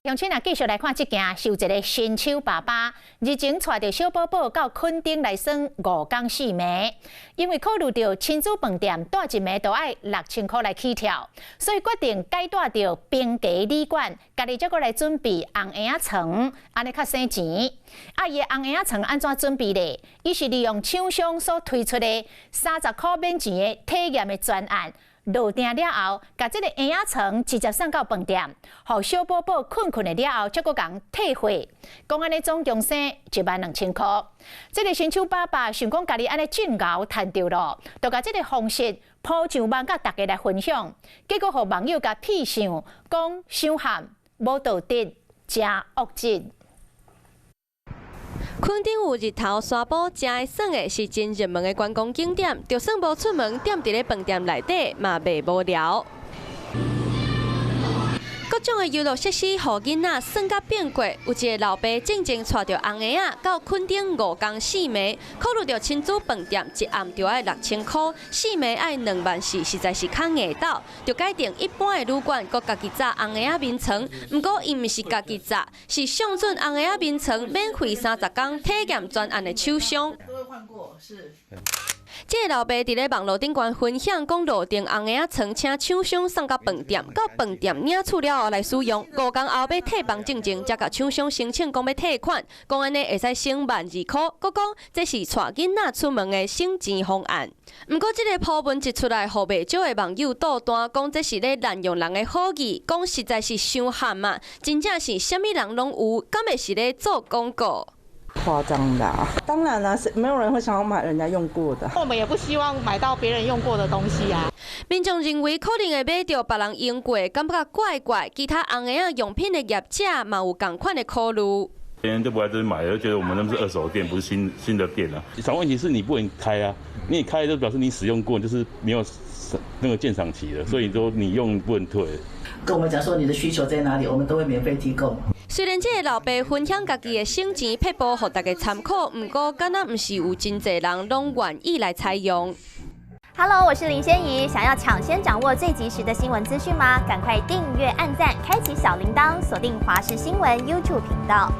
鄉親啊，繼續來看這件，是有一个新手爸爸日前帶著小寶寶到墾丁來耍5工4暝，因為考慮著親子飯店蹛一暝都愛6000箍來起跳，所以決定改蹛著平價旅館，家己才閣來準備紅嬰仔床，按呢較省錢。啊，伊的紅嬰仔床按怎準備咧？伊是利用廠商所推出的30箍免錢的體驗的專案。落訂了後，共這个嬰仔床直接送到飯店，予小寶寶睏睏的了後，才閣共退貨。講按呢總共省12,000箍。這个新手爸爸想講家己按呢真𠢕趁著囉，就共這个方式 po 上網佮大家來分享，結果予網友共戲訕，講傷譀，無道德，誠惡質。墾丁有日頭沙埔，誠會耍的是真熱門的觀光景點。就算無出門，踮佇咧飯店內底嘛袂無聊。各種的遊樂設施，予囡仔耍甲變過。有一個老爸進前帶著紅嬰仔到墾丁5工4暝，考慮著親子飯店一暗就愛6000箍，四暝愛2萬4，實在是較硬鬥，就改訂一般的旅館，閣家己紮紅嬰仔眠床。毋過伊毋是家己紮，是上準紅嬰仔眠床免費30工體驗專案的廠商。這个老爸佇咧網路頂懸分享，講落訂紅嬰仔床，請廠商送到飯店，到飯店領取了後來使用。5工後欲退房進前，才共廠商申請講欲退款，講按呢會使省12,000箍，閣講這是帶囡仔出門的省錢方案。毋過這个 po 文一出來，予袂少的網友倒彈，講這是咧濫用人的好意，講實在是傷譀啊！真正是啥物人攏有，敢會是咧做廣告？誇張的，當然啦，是沒有人會想要買人家用過的。我們也不希望買到別人用過的東西啊。民眾認為可能會買著別人用過，感覺怪怪。其他紅嬰仔用品的業者嘛有仝款的考慮。別人都不來這邊買，就覺得我們那是二手店，不是新的店啊。小問題是你不能開啊，你開就表示你使用過，就是沒有那個鑑賞期的，所以說你用不能退。跟我們講說你的需求在哪裡，我們都會免費提供。雖然這个老爸分享家己的省錢撇步，予大家參考，毋過敢若毋是有真濟人攏願意來採用。 Hello，我是林仙怡，想要搶先掌握最及時的新聞資訊嗎？趕快訂閱、按讚、開啟小鈴鐺，鎖定華視新聞 YouTube 頻道。